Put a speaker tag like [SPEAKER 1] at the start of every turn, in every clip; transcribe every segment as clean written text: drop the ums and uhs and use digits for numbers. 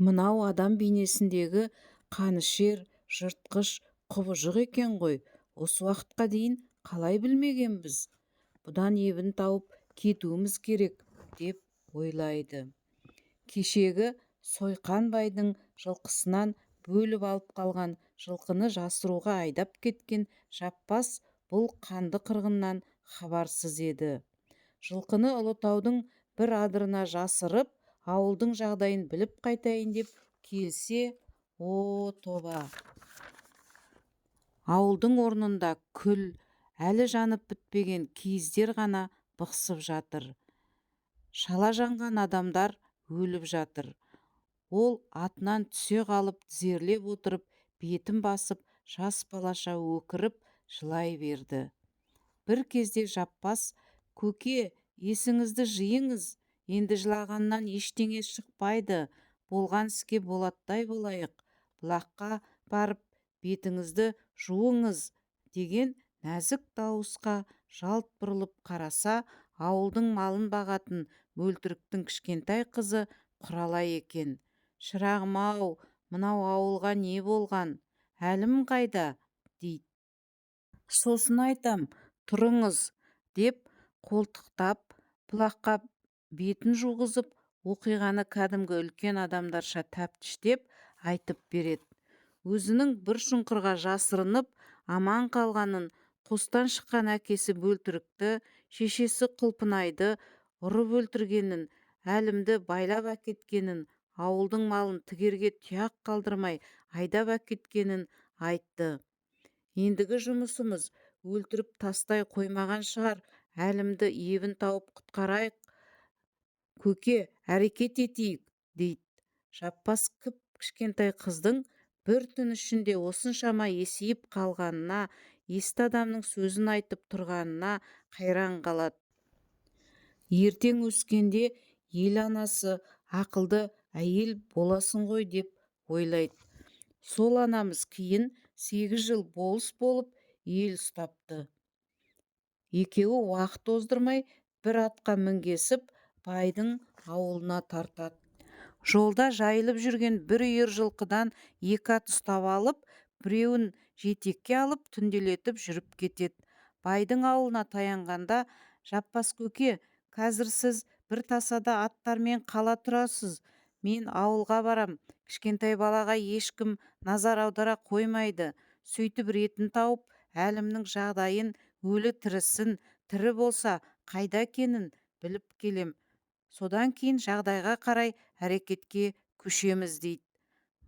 [SPEAKER 1] Мынау адам бейнесіндегі қанішер, жыртқыш құбыжық екен ғой, осы уақытқа дейін қалай білмегенбіз? Бұдан ебін тауып кетуіміз керек, деп ойлайды. Кешегі Сойқан байдың жылқысынан бөліп алып қалған жылқыны жасыруға айдап кеткен Жаппас бұл қанды қырғыннан хабарсыз еді. Жылқыны Ұлытаудың бір адырына жасырып, ауылдың жағдайын біліп қайтайын деп келсе, о, тоба! Ауылдың орнында күл, әлі жанып бітпеген киіздер ғана бықсып жатыр. Шала жанған адамдар өліп жатыр. Ол атынан түсе қалып, тізерлеп отырып, бетін басып, жас балаша өкіріп жылай берді. Бір кезде Жаппас: «Көке, есіңізді жиыңыз, енді жылағаннан ештеңе шықпайды, болған іске болаттай болайық, бұлаққа барып бетіңізді жуыңыз», – деген нәзік дауысқа жалт бұрылып қараса, ауылдың малын бағатын Бөлтіріктің кішкентай қызы Құралай екен. «Шырағым-ау, мынау ауылға не болған? Әлім қайда?» – дейді. «Сосын айтам, тұрыңыз», – деп қолтықтап, бұлаққа бетін жуғызып, оқиғаны кәдімгі үлкен адамдарша тәптіштеп айтып береді. Өзінің бір шұңқырға жасырынып аман қалғанын, қостан шыққан әкесі Бөлтірікті, шешесі Құлпынайды ұрып өлтіргенін, Әлімді байлап әкеткенін, ауылдың малын тігерге тұяқ қалдырмай айдап әкеткенін айтты. «Ендігі жұмысымыз өлтіріп тастай қоймаған шығар, Әлімді ебін тауып құтқарайық, көке, әрекет етейік», – дейді. Жаппас кіп-кішкентай қыздың бір түн ішінде осыншама есейіп қалғанына, есті адамның сөзін айтып тұрғанына қайран қалады. Ертең өскенде ел анасы, ақылды әйел боласың ғой деп ойлайды. Сол анамыз кейін 8 жыл болыс болып ел ұстапты. Екеуі уақыт оздырмай бір атқа мінгесіп, байдың ауылына тартады. Жолда жайылып жүрген бір үйір жылқыдан екі ат ұстап алып, біреуін жетекке алып, түнделетіп жүріп кетеді. Байдың ауылына таянғанда Жаппас: «Көке, қазір сіз бір тасада аттармен қала тұрасыз, мен ауылға барам, кішкентай балаға ешкім назар аудара қоймайды. Сөйтіп ретін тауып, Әлімнің жағдайын, өлі тірісін, тірі болса қайда екенін біліп келем. Содан кейін жағдайға қарай әрекетке көшеміз», – дейді.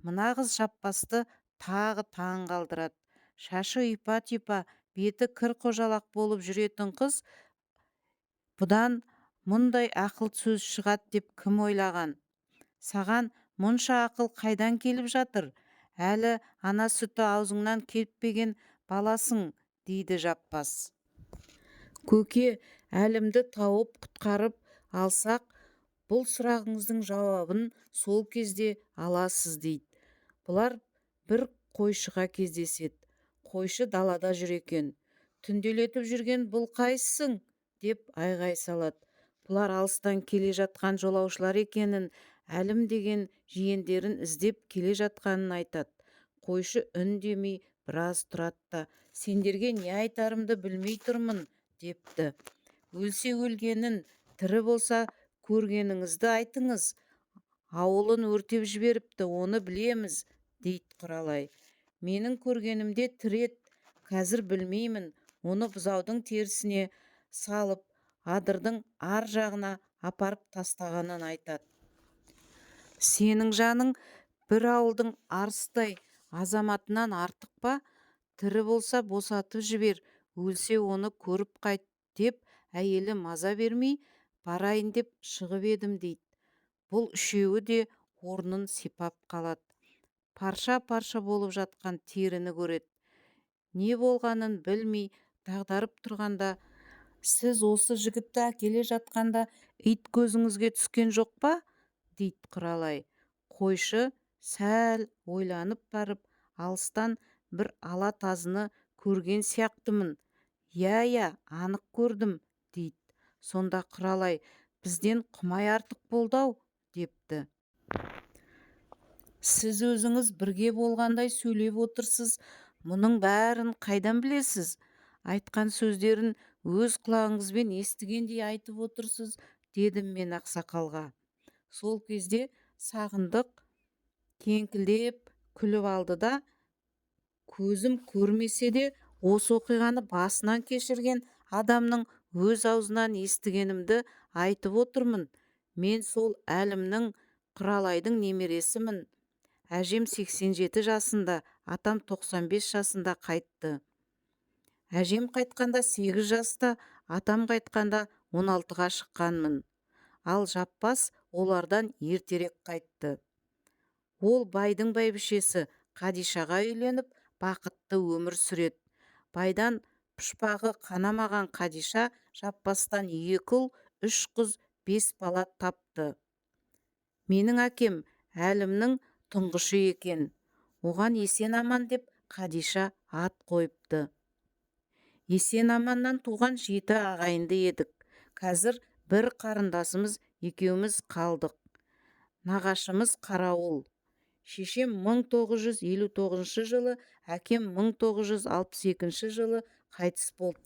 [SPEAKER 1] Мына қыз Жаппасты тағы таң қалдырады. Шашы ұйпа-тұйпа, беті кір қожалақ болып жүретін қыз, бұдан мұндай ақыл сөз шығады деп кім ойлаған? «Саған мұнша ақыл қайдан келіп жатыр? Әлі ана сүті аузыңнан кеппеген баласың», – дейді Жаппас. «Көке, Әлімді тауып, құтқарып алсақ, бұл сұрағыңыздың жауабын сол кезде аласыз», – дейді. Бұлар бір қойшыға кездеседі. Қойшы далада жүр екен. «Түнделетіп жүрген бұл қайсың?» – деп айғай салады. Бұлар алыстан келе жатқан жолаушылар екенін, Әлім деген жиендерін іздеп келе жатқанын айтады. Қойшы үндемей біраз тұрады да: «Сендерге не айтарымды білмей тұрмын», – депті. «Өлсе өлгенін, тірі болса көргеніңізді айтыңыз, ауылын өртеп жіберіпті, оны білеміз», – дейді Құралай. «Менің көргенімде тірі еді, қазір білмеймін. Оны бұзаудың терісіне салып, адырдың ар жағына апарып тастағанын айтады». «Сенің жаның бір ауылдың арыстай азаматынан артық па? Тірі болса, босатып жібер, өлсе, оны көріп қайт деп әйелі маза бермей, барайын деп шығып едім», – дейді. Бұл үшеуі де орнын сипап қалады. Парша-парша болып жатқан теріні көреді. Не болғанын білмей дағдарып тұрғанда: «Сіз осы жігітті әкеле жатқанда ит көзіңізге түскен жоқ па?» – дейді Құралай. Қойшы сәл ойланып барып: «Алыстан бір ала тазыны көрген сияқтымын, иә, анық көрдім», – дейді. Сонда Құралай: «Бізден құмай артық болды-ау», – депті. Сіз өзіңіз бірге болғандай сөйлеп отырсыз. Мұның бәрін қайдан білесіз? Айтқан сөздерін өз құлағыңызбен естігендей айтып отырсыз, дедім мен ақсақалға. Сол кезде Сағындық кеңкілдеп күліп алды да, көзім көрмесе де осы оқиғаны басынан кешірген адамның өз аузынан естігенімді айтып отырмын. Мен сол Әлімнің, Құралайдың немересімін. Әжем 87 жасында, атам 95 жасында қайтты. Әжем қайтқанда 8 жаста, атам қайтқанда 16-ға шыққанмын. Ал Жаппас олардан ертерек қайтты. Ол байдың бәйбішесі Қадишаға үйленіп, бақытты өмір сүреді. Байдан пұшпағы қанамаған Қадиша Жаппастан 2 ұл, 3 қыз, 5 бала тапты. Менің әкем Әлімнің тұңғышы екен. Оған Есен-Аман деп Қадиша ат қойыпты. Есен-Аманнан туған 7 ағайынды едік. Қазір бір қарындасымыз екеуміз қалдық. Нағашымыз Қарауыл. Шешем 1959 жылы, әкем 1962 жылы қайтыс болды.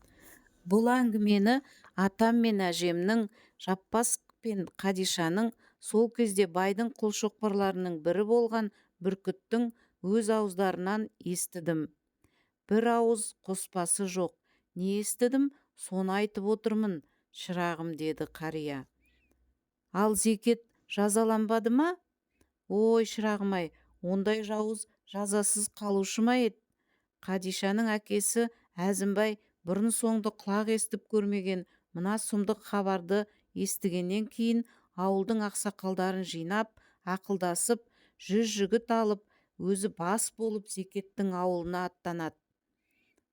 [SPEAKER 1] Бұл әңгімені атам мен әжемнің, Жаппас пен Қадишаның, сол кезде байдың қолшоқпарларының бірі болған Бүркіттің өз ауыздарынан естідім. Бір ауыз қоспасы жоқ. Не естідім, соны айтып отырмын, шырағым, деді қария. Ал Зекет жазаланбады ма? Ой, шырағым-ай, ондай жауыз жазасыз қалушы ма еді? Қадишаның әкесі Әзімбай бұрын соңды құлақ естіп көрмеген мына сұмдық хабарды естігеннен кейін ауылдың ақсақалдарын жинап, ақылдасып, 100 жігіт алып, өзі бас болып Зекеттің ауылына аттанады.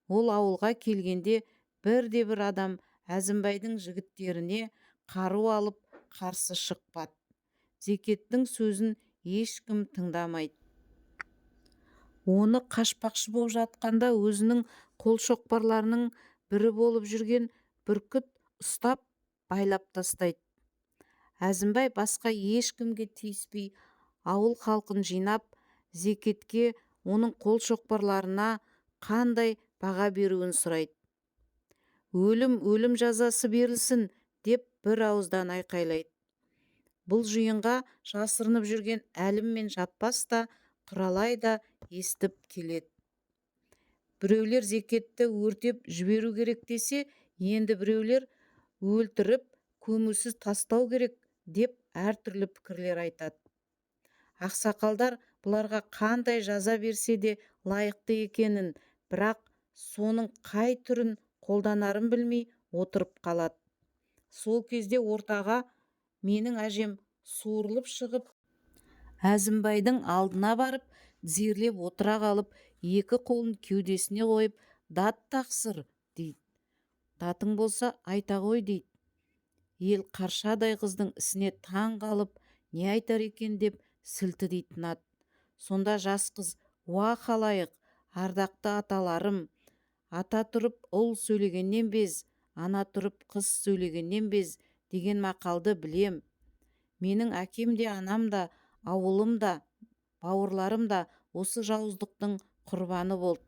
[SPEAKER 1] Ол ауылға келгенде бірде-бір адам Әзімбайдың жігіттеріне қару алып қарсы шықпады. Зекеттің сөзін ешкім тыңдамайды. Оны қашпақшы болып жатқанда өзінің қолшоқпарларының бірі болып жүрген Бүркіт ұстап байлап тастайды. Әзімбай басқа ешкімге тиіспей ауыл халқын жинап, Зекетке, оның қолшоқпарларына қандай баға беруін сұрайды. Өлім, өлім жазасы берілсін, деп бір ауыздан айқайлайды. Бұл жиынға жасырынып жүрген Әлім мен Жаппас та, Құралай да естіп келеді. Біреулер Зекетті өртеп жіберу керек десе, енді біреулер өлтіріп, көмусіз тастау керек деп әртүрлі пікірлер айтады. Ақсақалдар бұларға қандай жаза берсе де лайықты екенін, бірақ соның қай түрін қолданарын білмей отырып қалады. Сол кезде ортаға менің әжем суырылып шығып, Әзімбайдың алдына барып, тізерлеп отыра қалып, екі қолын кеудесіне қойып, дат тақсыр, дейді. Датың болса айта қой, дейді. Ел қаршадай қыздың ісіне таң қалып, не айтар екен деп сілтідей тынады. Сонда жас қыз: уа халайық, ардақты аталарым, ата тұрып ұл сөйлегеннен без, ана тұрып қыз сөйлегеннен без деген мақалды білем. Менің әкем де, анам да, ауылым да, бауырларым да осы жауыздықтың құрбаны болды.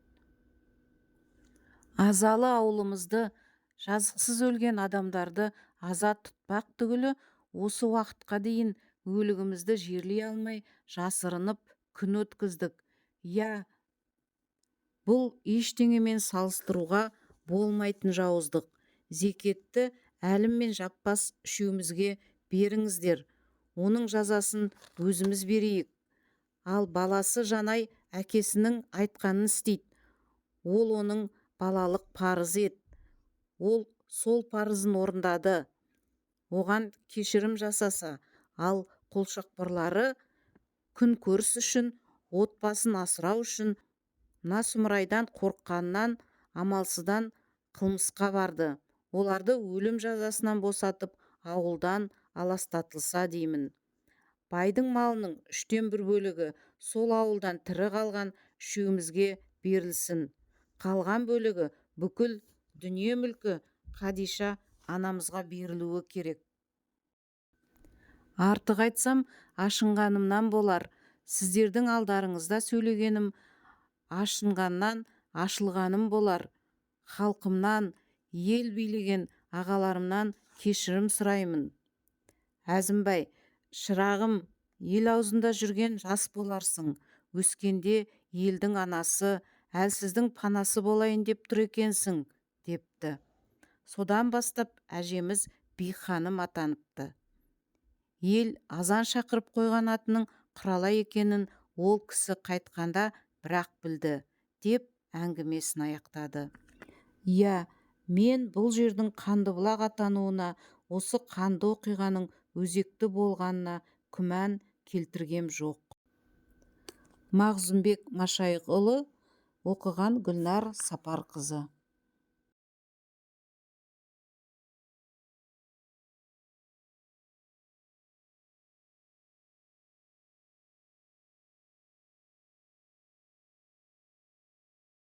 [SPEAKER 1] Азалы ауылымызды, жазықсыз өлген адамдарды аза тұтпақ түгілі, осы уақытқа дейін өлігімізді жерлей алмай жасырынып күн өткіздік. Иә, бұл ештеңемен салыстыруға болмайтын жауыздық. Зекетті Әлім мен Жаппас үшеумізге беріңіздер, оның жазасын өзіміз берейік. Ал баласы Жанай әкесінің айтқанын істейді. Ол оның балалық парызы еді. Ол сол парызын орындады. Оған кешірім жасаса, ал қолшоқпарлары күн көріс үшін, отбасын асырау үшін мына сұмырайдан қорыққаннан, амалсыздан қылмысқа барды. Оларды өлім жазасынан босатып, ауылдан аластатылса деймін. Байдың малының 1/3 бөлігі сол ауылдан тірі қалған үшеумізге берілсін. Қалған бөлігі бүкіл дүние мүлкі Қадиша анамызға берілуі керек. Артық айтсам, ашынғанымнан болар. Сіздердің алдарыңызда сөйлегенім ашынғаннан ашылғаным болар. Халқымнан, ел билеген ағаларымнан кешірім сұраймын. Әзімбай: «Шырағым, ел аузында жүрген жас боларсың. Өскенде елдің анасы, әлсіздің панасы болайын деп тұр екенсің», – депті. Содан бастап әжеміз Биханым атаныпты. Ел азан шақырып қойған атының Құралай екенін ол кісі қайтқанда бірақ білді, деп әңгімесін аяқтады. Иә, мен бұл жердің Қандыбұлақ атануына осы қанды оқиғаның өзекті болғанына күмән келтіргем жоқ. Мағзұмбек Машайықұлы оқыған, Гүлнар Сапарқызы.